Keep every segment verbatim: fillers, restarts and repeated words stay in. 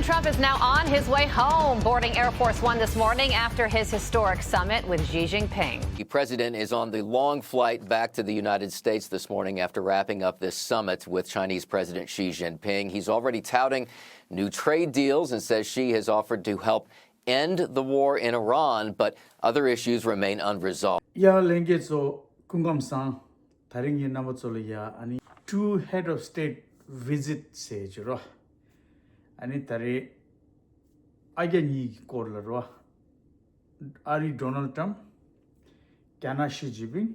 Trump is now on his way home, boarding Air Force One this morning after his historic summit with Xi Jinping. The president is on the long flight back to the United States this morning after wrapping up this summit with Chinese President Xi Jinping. He's already touting new trade deals and says Xi has offered to help end the war in Iran, but other issues remain unresolved. ཡ་ལྷན་རྒྱས་ཚོ་སྐུ་ཁམས་བཟང་། ད་རིང་ངས་རྣམ་པ་ཚོ་ལ་ཡ་ཨ་ནི་two head of state visit ཟེར་གྱི་རོ། ཨ་ནི་ད་རེས་ཨ་རྒྱ་གཉིས་ཀྱི་སྐོར་ལ་རོ། ཨ་རི་ཌོ་ནལ་ཊམ། རྒྱ་ནག་ཞི་ཅིན་ཕིང་།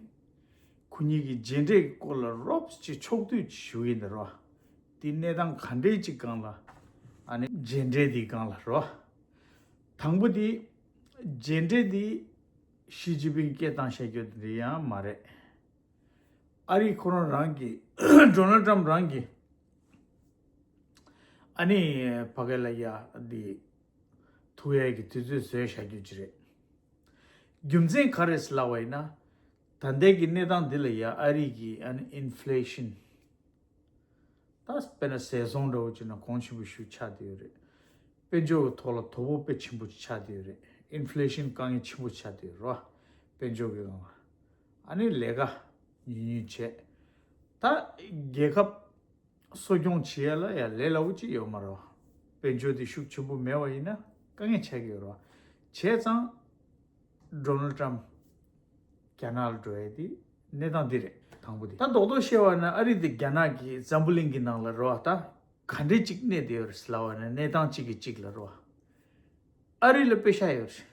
ཁོ་གཉིས་ཀྱི་མཇལ་འཕྲད་ཀྱི་སྐོར་ལ་རོབ་ཅིག་ཕྱོགས་བསྡུས་ཅིག་ཞུ་ཡིན་ད་རོ། དེ་གནས་སྟངས་ག་འདྲའི་ཅིག་སྒང་ལ་ཨ་ནི་མཇལ་འཕྲད་དེའི་སྒང་ལ་རོ། དང་པོ་དེ་མཇལ་འཕྲད་དེ་ཞི་ཅིན་ཕིང་སྐད་བཏང་བཤད་རྒྱུ་དེ་འདྲ་ཡང་མ་རེད། ཨ་རི་ཁོ་རང་རང་གི་ཌོ་ནལ་ཊམ་རང་གི་ཨ་ནི་ཕ་གི་ལ་ཡ་འདི་ཐུག་ཡས་ཀྱི་དུས་ཚོད་བཟོས་བཞག་རྒྱུ་ཅི་རེད། རྒྱུ་མཚན་ག་རེ་ཟེར་ལབ་པ་ཡིན་ན། ད་ལྟའི་གི་གནས་སྟངས་འདི་ལ་ཡ་ཨ་རི་གི་ཨ་ནི་ཨིན་ཕི་ལེ་ཤིན། ད་དཔེར་ན་ཟས་ཚོང་འདྲ་བོ་བྱས་ན་གོང་ཆེན་པོ་ཞིག་ཆགས་བསྡད་ཡོད་རེད། དཔལ་འབྱོར་གྱི་ཐོག་ལ་དོ་ཕོག་དཔེ་ཆེན་པོ་ཆགས་བསྡད་ཡོད་རེད། ཨིན་ཕི་ལེ་ཤིན་དཀའ་ངལ་ཆེན་པོ་ཆགས་བསྡད་ཡོད་རེད་བ། དཔལ་འབྱོར་གྱི་སྒང་ལ། ཨ་ནི་ལས་ཀ་ཉུང་ཉུང་བྱས། ད་རྒྱལ་ཁབ་གསོ་སྐྱོང་བྱེད་ཡ་ལ་ཡ་ལས་སླ་པོ་ཅིག་ཡོད་མ་རེད་བ། དཔལ་འབྱོར་དེ་ཤུགས་ཆེན་པོ་མེད་པ་ཡིན་ན་དཀའ་ངལ་ཆགས་ཀྱི་ཡོད་རེད་བ། བྱས་ཙང་ཌོ་ནལ་ཊམ་རྒྱ་ནག་ལ་འགྲོ་ཡ་དེ་གནས་སྟངས་འདི་རེད། དང་པོ་དེ། ད་རྡོག་རྡོག་བཤད་པ་ན་ཨ་རི་དེ་རྒྱ་ནག་གི་འཛམ་བུ་གླིང་གི་ནང་ལ་རེད་བ། ད་ག་འདྲས་ཅིག་གནས་བསྡད་ཡོད་རེད་ལབ་པ་ན་གནས་སྟངས་གཅིག་གིས་གཅིག་ལ་རེད་བ། ཨ་རི་ལ་པེ་ཤ་ཡོད་རེད།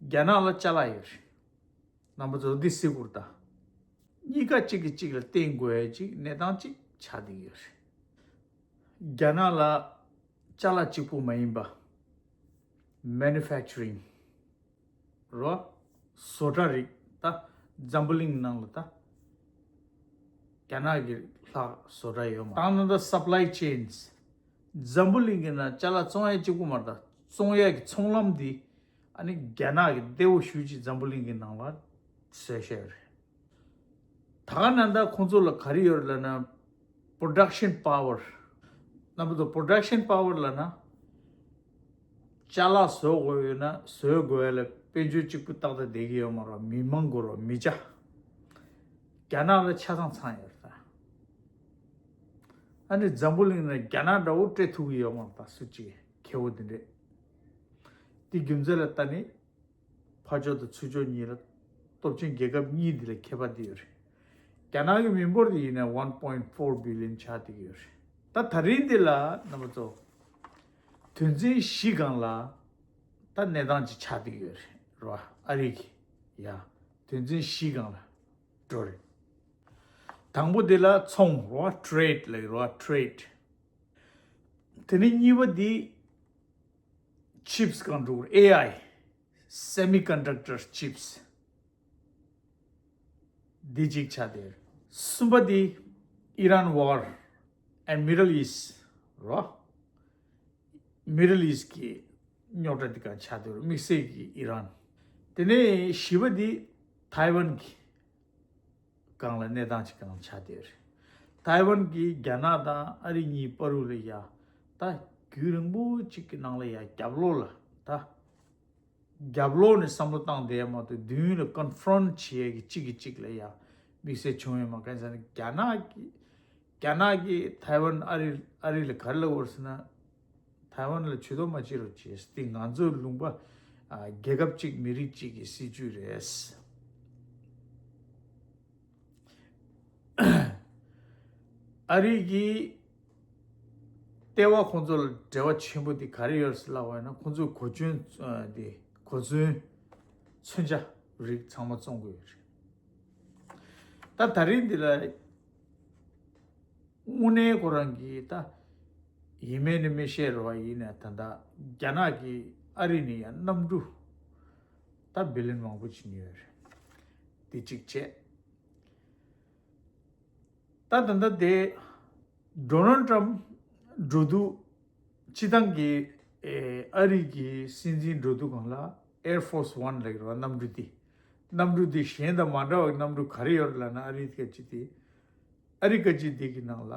རྒྱ་ནག་ལ་ཅ་ལག་ཡོད་རེད། རྣམ་པ་ཚོ་འདི་གཟིགས་དགོས་རེད་ད། གཉིས་ཀ་གཅིག་གིས་གཅིག་ལ་བརྟེན་དགོས་ཡ་ཅིག་གནས་སྟངས་ཅིག་ཆགས་བསྡད་ཡོད་རེད། རྒྱ་ནག་ལ་ཅ་ལག་གཅིག་པུ་མ་ཡིན་པ། མེ་ནུ་ཕེག་ཅར་རིང་། རོ། བཟོ་གྲྭ་རིགས་ད་འཛམ་བུ་གླིང་ནང་ལ་ད་རྒྱ་ནག་གི་ལྷག་བཟོ་གྲྭ་ཡོད་མ་རེད། ད་ནང་ད་སབ་ལའི་ཆེན། འཛམ་བུ་གླིང་གི་ནང་ཅ་ལག་བཙོང་ཡ་གཅིག་པུ་མ་རེད། ད་བཙོང་ཡ་གི་ཚོང་ལམ་འདི་ཨ་ནི་རྒྱ་ནག་གི་བདེ་བོ་ཞུ་ཅིག་འཛམ་བུ་གླིང་གི་ནང་ལ་བཟོས་བཞག་ཡོད་རེད། ད་ག་ནང་ད་ཁོང་ཚོ་ལ་ག་རེ་ཡོད་རེད་ལབ་ན། པོ་རོ་ཌག་ཤན་པ་ཝར། རྣམ་པ་ཚོ་པོ་རོ་ཌག་ཤན་པ་ཝར་ལབ་ན། ཅ་ལག་བཟོ་དགོས་ཡོད་ན་བཟོ་དགོས་ཡ་ལ་དཔལ་འབྱོར་གཅིག་པུ་ཏག་ཏག་བསྡད་ཀྱི་ཡོད་མ་རེད། མི་མང་དགོས་རེད། མི་ཆ། རྒྱ་ནག་ལ་ཆ་ཚང་ཚང་ཡོད་རེད་ད། ཨ་ནི་འཛམ་བུ་གླིང་ནང་རྒྱ་ནག་འདྲ་བོ་སྤྲད་ཐུབ་ཀྱི་ཡོད་མ་རེད་ད། སུ་གཅིག་མཁས་པོ་དེ་འདྲས། དེ་རྒྱུ་མཚན་ལ་ལྟ་ནི། ཕར་ཕྱོགས་དང་ཚུར་ཕྱོགས་གཉིས་ལ་སྟོབས་ཆེན་རྒྱལ་ཁབ་གཉིས་འདི་ལ་ཁྱད་པར་འདི་ཡོད་རེད། རྒྱ་ནག་གི་མི་འབོར་འདི་ཡིན་ན་one point four billion ཆགས་བསྡད་ཀྱི་ཡོད་རེད། ད་ད་རིང་འདི་ལ་རྣམ་པ་ཚོ་དོན་ཚན་བཞི་སྒང་ལ་ད་གནས་སྟངས་ཅིག་ཆགས་བསྡད་ཀྱི་ཡོད་རེད་རོ། ཨ་རི་གི་ཡ་དོན་ཚན་བཞི་སྒང་ལ་འགྲོ་རེད། དང་པོ་འདི་ལ་ཚོང་རོ། ཊེ་རེ་ཌི་ལབ་རོ། ཊེ་རེ་ཌི། དེ་ནས་གཉིས་པ་འདི། ཆིབས་སྒང་འགྲོ། ཨེ་ཨའི། སེ་མི་ཀོན་ཌག་ཊར་ཆིབས། འདི་གཅིག་ཆགས་བསྡད། གསུམ་པ་འདི་Iran war and Middle East རོ། མི་ཌལ་ཨིསཊ་གི་རྙོག་དྲ་འདི་སྒང་ཆགས་བསྡད། དམིགས་བསལ་གྱི་ཨི་རན། དེ་ནས་བཞི་པ་འདི་ཐའེ་ཝན་གྱི་སྒང་ལ་གནས་སྟངས་ཅིག་སྒང་ལ་ཆགས་བསྡད་རེད། ཐའེ་ཝན་གྱིས་རྒྱ་ནག་དང་ཨ་རི་གཉིས་བར་དུ་ལ་ཡ་ད་རྒྱུན་རིང་པོ་ཅིག་གི་ནང་ལ་ཡ་རྒྱབ་ལོགས་ལ་ད་རྒྱབ་ལོགས་ནས་བསམ་བློ་བཏང་བསྡད་མ་གཏོགས་མདུན་ལ་ཀོན་ཕྲོན་ཊི་བྱེད་ཡས་ཀྱི་གཅིག་གིས་གཅིག་ལ་ཡ་དམིགས་བསལ་བྱུང་ཡོད་མ་རེད། གང་ཟེར་ན་རྒྱ་ནག་གིས་རྒྱ་ནག་གིས་ཐའེ་ཝན་ཨ་རི་ཨ་རི་ལ་ག་རེ་ལབ་ཡོད་རེད་ཟེར་ན། ཐའེ་ཝན་ལ་ཇུས་གཏོགས་མ་བྱེད་རོགས་བྱེད། འདི་ང་ཚོའི་ལུང་པ། ཨ། རྒྱལ་ཁབ་གཅིག་མི་རིགས་གཅིག་གི་སྲིད་ཇུས་རེད། ཨ་རི་གིས་ལྟེ་བ་ཁོང་ཚོ་ལ་འབྲེལ་བ་ཆེན་པོ་འདི་ག་རེ་ཡོད་ཟེར་ལབ་པ་ཡིན་ན། ཁོང་ཚོས་གོ་མཚོན་འདི་གོ་མཚོན་མཚོན་ཆ་རིགས་ཚང་མ་བཙོང་གི་ཡོད་རེད། ད་ད་རིང་འདི་ལ། དངོས་གནས་ཁོ་རང་གིས་ད་ཡིན་མིན་ནི་མི་ཤེས་རོ། ཡིན་ནའི་ད་ལྟ་རྒྱ་ནག་གིས་ཨ་རི་ནས་ཡང་གནམ་གྲུ་ད་བི་ལིན་མང་པོ་ཅིག་ཉོས་རེད། དེ་གཅིག་བྱས། ད་ད་ལྟ་དེ་ཌོ་ནལ་ཊམ་འགྲོ་དུས། སྤྱིར་བཏང་གི་ཨ་རི་གི་སྲིད་འཛིན་འགྲོ་དུས་སྒང་ལ་Air Force One ལབ་ཀྱི་རེད་བ། གནམ་གྲུ་དེ། གནམ་གྲུ་དེ་གཞན་དང་མ་འདྲ་བའི་གནམ་གྲུ་ག་རེ་ཡོད་རེད་ལབ་ན། ཨ་རི་སྐད་ཅིག་དེ། ཨ་རི་སྐད་ཅིག་དེ་གི་ནང་ལ།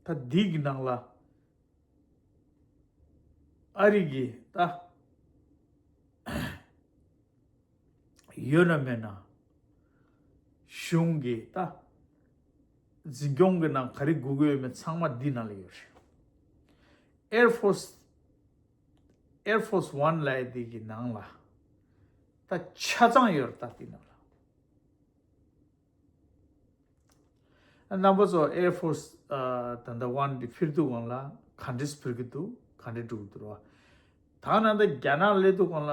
ད་འདི་གི་ནང་ལ་ ཨ་རི་གི་ད་ཡོད་ན་མེད་ན་གཞུང་གི་ད་འཛིན་སྐྱོང་གི་ནང་ག་རེ་དགོས་ཀྱི་ཡོད་མེད་ཚང་མ་འདི་ནང་ལ་ཡོད་རེད། Air Force Air Force One ལབ་ཡ་འདི་གི་ནང་ལ་ད་ཆ་ཚང་ཡོད་རེད། ད་འདི་ནང་ལ། རྣམ་པ་ཚོ་Air Force ད་ལྟ་One འདི་འཕུར་དུས་སྒང་ལ་ག་འདྲས་འཕུར་གྱི་འདུག་ག་འདྲས་འགྲོ་གི་འདུག་ར། ད་ནང་ད་རྒྱ་ནག་སླེབས་དུས་སྒང་ལ་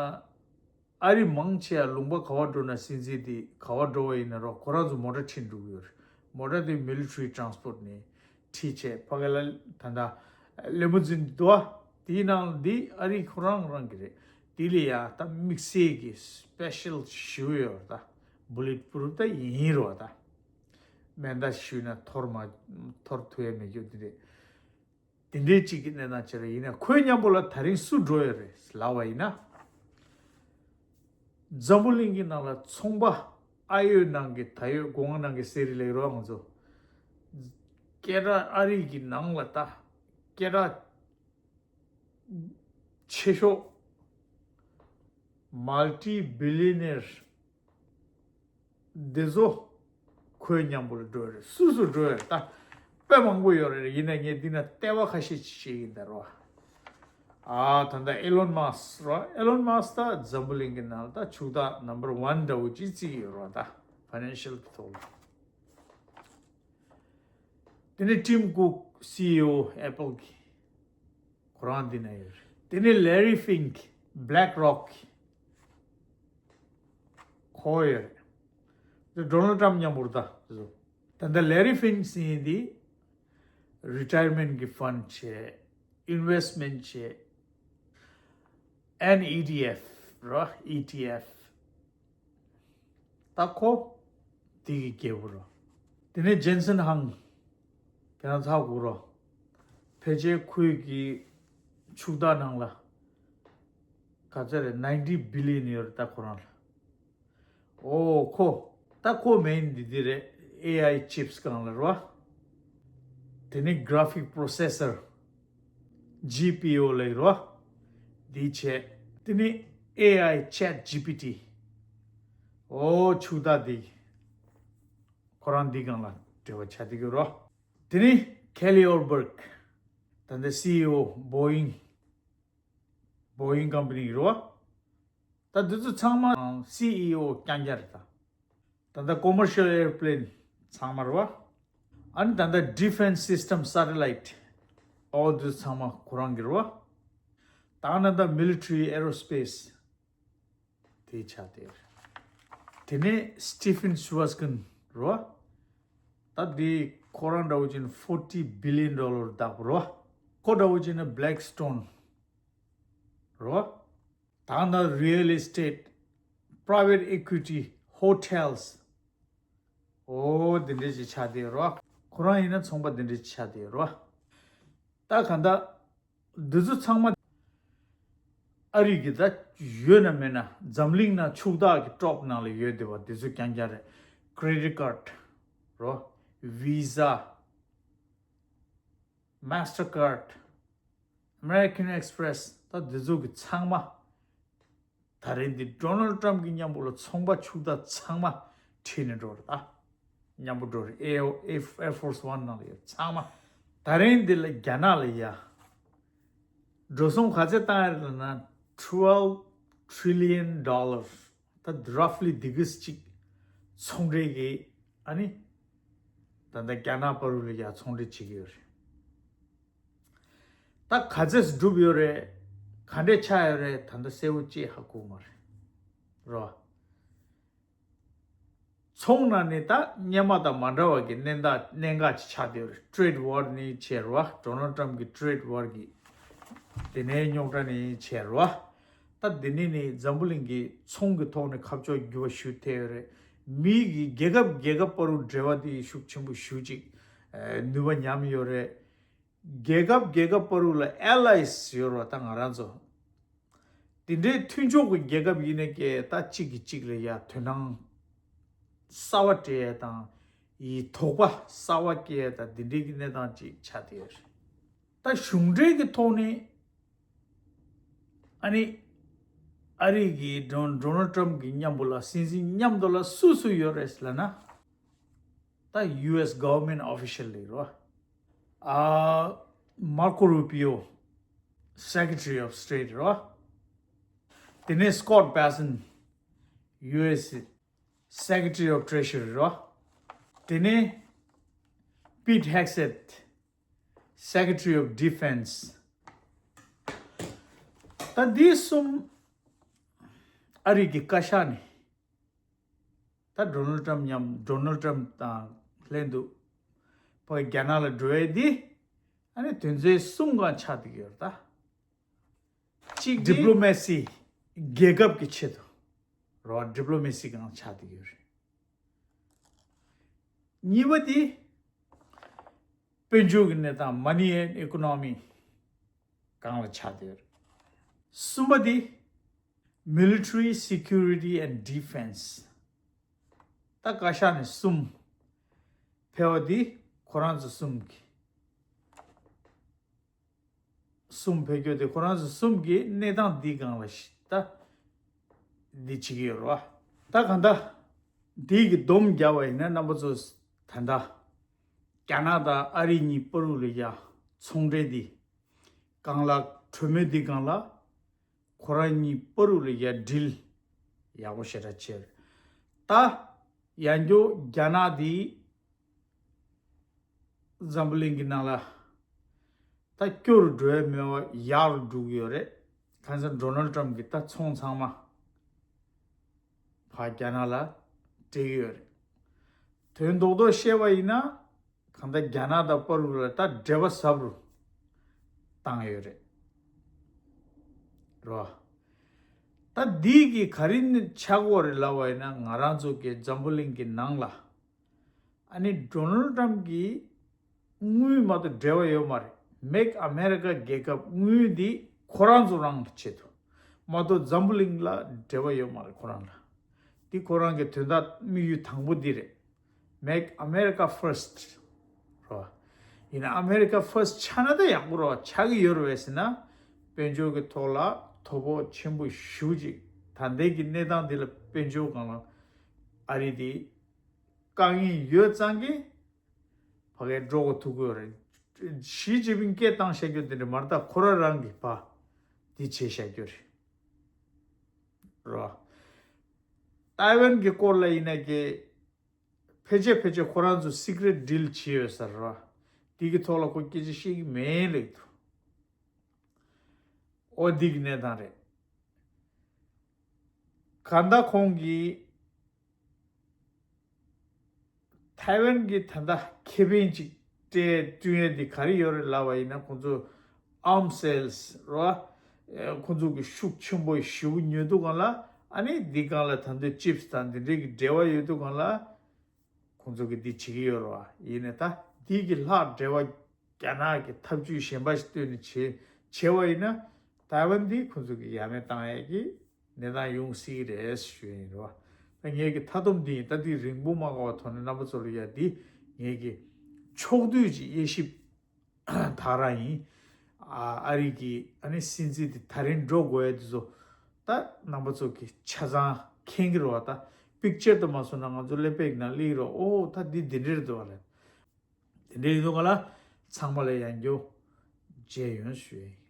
ཨ་རི་མང་ཆེ་བ་ལུང་པ་ག་བ་འགྲོ་ན་སྲིད་འཛིན་འདི་ག་བ་འགྲོ་བ་ཡིན་ན་རོ་ཁོ་རང་ཚོ་མོ་ཊ་ཁྲིད་འགྲོ་གི་ཡོད་རེད། མོ་ཊ་འདི་military transport ནས་ཁྲིད་བྱས་ཕ་གི་ལ་ད་ལྟ་ལི་མུ་ཛིན་འདུག་བ། དེའི་ནང་འདི་ཨ་རི་ཁོ་རང་རང་གི་རེད། དེ་ལ་ཡ་ད་དམིགས་བསལ་གྱི་special ཞུ་ཡོད་ད། Bulletproof ད་ཡིན་རོ་ད། མེ་མདའ་ཞུས་ན་འཐོར་མ་འཐོར་ཐུབ་ཡ་མེད་རྒྱུ་དེ་རེད། དེ་འདྲའི་གཅིག་གི་གནས་སྟངས་ཅིག་རེད། ཡིན་ན་ཁོའི་མཉམ་པོ་ལ་ད་རིང་སུ་འགྲོ་ཡོད་རེད་ལབ་པ་ཡིན་ན། འཛམ་བུ་གླིང་གི་ནང་ལ་ཚོང་པ་ཨ་ཡོད་ནང་གི་ད་ཡོད་སྒོ་ང་ནང་གི་སེ་རི་ལེགས་རོགས་ང་ཚོ་སྐད་གྲགས་ཨ་རི་གི་ནང་ལ་ད་སྐད་གྲགས་ཆེ་ཤོས་multi billionaire འདི་ཚོ་ཁོའི་མཉམ་པོ་ལ་འགྲོ་ཡོད་རེད། སུ་སུ་འགྲོ་ཡོད་རེད་ད། དཔེ་མང་པོ་ཡོད་རེད། ཡིན་ན་ངས་འདི་ན་ལྟེ་བ་ཁ་ཤས་ཅིག་བཤད་ཡིན་ད་རོ། ཨ་ད་ལྟ་Elon Musk རོ། Elon Musk ད་འཛམ་བུ་གླིང་གི་ནང་ལ་ད་ཕྱུག་བདག་number one འདྲ་བོ་ཅིག་བརྩི་གི་ཡོད་རོ། ད་financial གི་ཐོག་ལ། དེ་ནས་Tim Cook CEO Apple གི་ཁོ་རང་འདི་ན་ཡོད་རེད། དེ་ནས་Larry Fink BlackRock ཁོ་ཡོད་རེད། དེ་Donald Trump མཉམ་པོ་རེད་ད། དེ་ཚོ་ད་ལྟ་Larry Fink ཟེར་ཡིན་དེ་retirement གི་fund བྱས། investment བྱས། N E T F རོ། E T F ད་ཁོ་དེ་གི་རྒྱལ་པོ་རོ། དེ་ནས་Jensen Huang ཁྱེད་རང་ཚ་གུ་རོ། ཕལ་ཆེར་ཁོའི་གི་ཕྱུག་བདག་ནང་ལ་ག་ཚད་རེད། ninety billion ཡོད་རེད་ད་ཁོ་རང་ལ། ཨོ་ཁོ་ད་ཁོ་main འདི་འདི་རེད། A I chips སྒང་ལ་རོ། དེ་ནས་graphic processor G P U ལ་རོ། འདི་བྱས། དེ་ནས་A I Chat G P T ཨོ་ཕྱུག་བདག་འདི་ཁོ་རང་འདི་སྒང་ལ་འབྲེལ་བ་ཆགས་བསྡད་ཀྱི་རོ། དེ་ནས་Kelly Ortberg ད་ལྟ CEO Boeing Boeing company རོ། ད་འདི་ཚོ་ཚང་མ་CEO རྐྱང་རྐྱང་རེད་ད། ད་ལྟ་commercial airplane ཚང་མ་རེད་བ། ཨ་ནི་ད་ལྟ་defense system satellite ཨོ་འདི་ཚང་མ་ཁོ་རང་གི་རེད་བ། ད་ནི་ད་military aerospace དེ་ཆགས་དེ་རེད། དེ་ནས་Stephen Schwarzkopf རེད་བ། ད་འདི་ཁོ་རང་འདྲ་བོ་ཅིག་ན་forty billion dollar བདག་པོ་རེད་བ། ཁོ་འདྲ་བོ་ཅིག་ན་Blackstone རེད་བ། ད་ནི་real estate, private equity, hotels ཨོ་འདི་འདྲས་ཅིག་ཆགས་བསྡད་ཡོད་རེད་བ། ཁོ་རང་ཡིན་ན་ཚོང་པ་འདི་འདྲས་ཅིག་ཆགས་བསྡད་ཡོད་རེད་བ། ད་ག་འདྲ་འདི་ཚོ་ཚང་མ་ཨ་རི་གི་ད་ཡོད་ན་མེད་ན་འཛམ་གླིང་ན་ཕྱུག་བདག་གི་top ནང་ལ་ཡོད་བསྡད་པ་འདི་ཚོ་རྐྱང་རྐྱང་རེད། credit card རོ། Visa, Mastercard, American Express ད་འདི་ཚོ་གི་ཚང་མ་ད་རེས་འདི་Donald Trump གི་མཉམ་པོ་ལ་ཚོང་པ་ཕྱུག་བདག་ཚང་མ་ཁྲིད་ནས་འགྲོ་རེད་ད། མཉམ་པོ་འགྲོ་རེད། Air Air Force One ནང་ལ་ཡོད་ཚང་མ་ད་རེས་འདི་ལ་རྒྱ་ནག་ལ་ཡ་འགྲོ་སོང་ག་ཚད་བཏང་ཡ་རེད་ལབ་ན་twelve trillion dollars ད་roughly འདི་གིས་ཅིག་ཚོང་འབྲེལ་གི་ཨ་ནི་ད་ལྟ་རྒྱ་ནག་བར་དུ་ལ་ཡ་ཚོང་འབྲེལ་བྱེད་ཀྱི་ཡོད་རེད། ད་ག་ཚོད་སྒྲུབ་ཡོད་རེད། ག་འདྲས་ཆགས་ཡོད་རེད། ད་ལྟ་གསལ་པོ་ཅིག་ཧ་གོ་མ་རེད་རོ། ཚོང་ནང་ནས་ད་སྔོན་མ་དང་མ་འདྲ་བ་གི་གནད་འགག་གནད་འགག་ཅིག་ཆགས་བསྡད་ཡོད་རེད། trade war ནི་བྱས་རོ། Donald Trump གི་trade war གི་དེ་ནས་རྙོག་དྲ་ནི་བྱས་རོ། ད་འདི་ནས་ནི་འཛམ་བུ་གླིང་གི་ཚོང་གི་ཐོག་ནས་ཁ་ཕྱོགས་འགྱུར་བ་ཞིག་ཐེབས་ཡོད་རེད། མི་གི་རྒྱལ་ཁབ་རྒྱལ་ཁབ་བར་དུ་འབྲེལ་བ་དེ་ཤུགས་ཆེན་པོ་ཞེ་ཅིག་ནུས་པ་ཉམས་ཡོད་རེད། རྒྱལ་ཁབ་རྒྱལ་ཁབ་བར་དུ་ལ་allies ཡོད་རེད་བ། ད་ང་རང་ཚོ་དེ་འདྲའི་མཐུན་ཕྱོགས་ཀྱི་རྒྱལ་ཁབ་ཡིན་ནའི་ཀྱེ་ད་གཅིག་གིས་གཅིག་ལ་ཡ་དོ་སྣང་གསར་བ་སྤྲད་ཡ་དང་ཡི་དོགས་པ་གསར་བ་སྐྱེ་ཡ་དང་འདི་འདྲའི་གི་གནས་སྟངས་ཅིག་ཆགས་བསྡད་ཡོད་རེད། ད་གཞུང་འབྲེལ་གྱི་ཐོག་ནས་ ཨ་ནི་ཨ་རི་གི་ཌོ་ཌོ་ནལ་ཊམ་གི་མཉམ་པོ་ལ་སྲིད་འཛིན་མཉམ་དུ་ལ་སུ་སུ་ཡོད་རེད་ལབ་ན། ད་ཡུ་ཨེས་གོ་ཝར་མེན་ཊི་ཨོ་ཕི་ཤལ་ལ་རོ། ཨ། མར་ཀོ་རུ་པི་ཡོ། Secretary of State རོ། དེ་ནས་Scott Bessent, ཡུ་ཨེས་Secretary of Treasury རོ། དེ་ནས་Pete Hegseth, Secretary of Defense. ད་འདི་གསུམ་ཨ་རི་གི་བཀའ་ཤག་ནས། ད་ཌོ་ནལ་ཊམ་མཉམ་ཌོ་ནལ་ཊམ་དང་ལྷན་དུ་ཕ་རྒྱ་ནག་ལ་འགྲོ་ཡས་འདི་ཨ་ནི་དོན་ཚན་གསུམ་སྒང་ཆགས་བསྡད་ཡོད་རེད་ད། གཅིག་ཌི་པི་ལོ་མེ་སི། རྒྱལ་ཁབ་ཀྱི་ཆེད་དུ་རོ། ཌི་པི་ལོ་མེ་སི་སྒང་ཆགས་བསྡད་ཡོད་རེད། གཉིས་པ་དེ་དཔལ་འབྱོར་གྱི་གནས་སྟངས། Money and Economy སྒང་ལ་ཆགས་བསྡད་ཡོད་རེད། གསུམ་པ་དེ་Military, Security and Defense. ད་བཀའ་ཤག་ནས་གསུམ་ཕེབས་པ་དེ་ཁོ་རང་ཚོ་གསུམ་གྱི་གསུམ་ཕེབས་རྒྱུ་དེ་ཁོ་རང་ཚོ་གསུམ་གྱི་གནས་སྟངས་འདི་སྒང་ལ་ཤི་ད་འདི་བྱེད་ཀྱི་ཡོད་རེད་བ། ད་གང་ལྟར་འདི་གི་སྡོམ་རྒྱག་པ་ཡིན་ན། རྣམ་པ་ཚོ་ད་ལྟ་རྒྱ་ནག་དང་ཨ་རི་གཉིས་བར་དུ་ལ་ཡ་ཚོང་འབྲེལ་འདི་སྒང་ལ། གྲོས་མོལ་འདི་སྒང་ལ་ཁོ་རང་གཉིས་བར་དུ་ལ་ཡ་ཌིལ་ཡག་པོ་ཞེ་དྲག་བྱས་རེད། ད་ཡང་སྐྱར་རྒྱ་ནག་འདི་འཛམ་བུ་གླིང་གི་ནང་ལ་ད་སྐྱོ་རུ་འགྲོ་ཡ་མེད་པ་ཡག་རུ་འགྲོ་གི་ཡོད་རེད། གང་ཟེར་ན་ཌོ་ནལ་ཊམ་གྱིས་ད་ཚོང་ཚང་མ་ཕར་རྒྱ་ནག་ལ་སྤྲད་ཀྱི་ཡོད་རེད། དོན་རྡོག་རྡོག་བཤད་པ་ཡིན་ན། གང་ལྟར་རྒྱ་ནག་དང་བར་དུ་ལ་ད་འབྲེལ་བ་ཟབ་རུ་བཏང་ཡོད་རེད་རོ། ད་འདི་གི་ག་རེ་ཆགས་ཀྱི་ཡོད་རེད་ལབ་པ་ཡིན་ན། ང་རང་ཚོ་གི་འཛམ་བུ་གླིང་གི་ནང་ལ་ཨ་ནི་ཌོ་ནལ་ཊམ་གྱིས་དངུལ་མ་གཏོགས་འབྲེལ་བ་ཡོད་མ་རེད། མེག་ཨ་མེ་རི་ཀ་རྒྱལ་ཁབ་དངུལ་འདི་ཁོ་རང་ཚོ་རང་གི་ཆེད་དུ་མ་གཏོགས་འཛམ་བུ་གླིང་ལ་འབྲེལ་བ་ཡོད་མ་རེད་ཁོ་རང་ལ། འདི་ཁོ་རང་གི་དོན་དག་དམིགས་ཡུལ་དང་པོ་འདི་རེད། Make America First རོ། ཡིན་ན་America First ཆགས་ན་ད་ཡག་པོ་རོ། ཆགས་ཀྱི་ཡོད་རེད་བས་ཟེར་ན། དཔལ་འབྱོར་གྱི་ཐོག་ལ་དོ་ཕོག་ཆེན་པོ་ཞེ་པོ་ཅིག་ད་ལྟའི་གི་གནས་སྟངས་འདི་ལ་དཔལ་འབྱོར་སྒང་ལ་ཨ་རི་འདི་དཀའ་ངལ་ཡོད་ཙང་གི་ཕ་གིར་འགྲོ་དགོས་ཐུག་གི་ཡོད་རེད། ཞི་ཅིན་ཕིང་སྐད་བཏང་བཞག་རྒྱུ་དེ་འདྲ་མ་རེད། ད་ཁོ་རང་རང་གི་ཕ་འདི་བྱས་བཞག་རྒྱུ་རེད་རོ། ཏའེ་ཝན་གྱི་སྐོར་ལ་ཡིན་ན་གི་ཕལ་ཆེར་ཕལ་ཆེར་ཁོ་རང་ཚོ་སི་ཀི་རེཊ་ཌིལ་བྱས་ཡོད་ས་རེད་བ། དེ་གི་ཐོག་ལ་ཁོ་སྐད་ཆ་བཤད་ཀྱི་མེད་ལབ་འདུག་འོ་འདི་གི་གནས་སྟངས་རེད། གང་ལྟར་ཁོང་གིས་ཐའེ་ཝན་གྱི་ད་ལྟ་ཁེ་ཕན་ཅིག་སྤྲད་བསྐྲུན་ཡས་དེ་ག་རེ་ཡོད་རེད་ལབ་པ་ཡིན་ན། ཁོང་ཚོ་ཨརམ་སེལ་སི་རེད་བ། ཁོང་ཚོ་གི་ཤུགས་ཆེན་པོ་ཞེ་པོ་ཉོས་འདུག་ག་ལ། ཨ་ནི་འདི་སྒང་ལ་ད་དུང་ཅིབ་སི་དང་འདི་འདྲའི་གི་འབྲེལ་བ་ཡོད་འདུག་ག་ལ། ཁོང་ཚོ་གིས་འདི་བྱེད་ཀྱི་ཡོད་རེད་བ། ཡིན་ནའི་ད་འདི་གི་ལྷག་འབྲེལ་བ་རྒྱ་ནག་གི་ཐབས་ཇུས་གཞན་པ་ཞིག་བཏོན་ནས་བྱེད་བྱས་པ་ཡིན་ན། ཐའེ་ཝན་འདི་ཁོང་ཚོ་གིས་ཡ་མེད་བཏང་ཡས་ཀྱི་གནས་སྟངས་ཡོང་སྲིད་ཀྱི་རེད་ཞུ་ཡིན་རེད་བ། ད་ངས་ཀྱི་མཐའ་སྡོམ་འདི་ཡིན། ད་འདི་རིང་པོ་མ་འགོར་བ་ཐོག་ནས་རྣམ་པ་ཚོ་ལ་ཡ་འདི་ངས་ཀྱི་ཕྱོགས་བསྡུས་ཀྱི་དབྱེ་ཞིབ་དག་རང་ཡིན། ཨ་ཨ་རི་གི་ཨ་ནི་སྲིད་འཛིན་དེ་ད་རིང་འགྲོ་དགོས་ཡ་དེ་ཚོ་ད་རྣམ་པ་ཚོ་གི་ཆ་ཚང་མཁྱེན་གྱི་རེད་བ། ད་པིག་ཅར་དུ་མ་སོང་ན་ང་ཚོ་ཀླད་པའི་ནང་སླེབས་ཀྱི་རེད། ཨོ་ད་འདི་འདི་འདྲ་རེད་འདུག་བ་ལབ། དེ་འདྲ་ཡིན་དུས་ག་ལ་ཚང་མ་ལ་ཡང་རྒྱུ་མཇལ་ཡོང་ཞུ་ཡིན།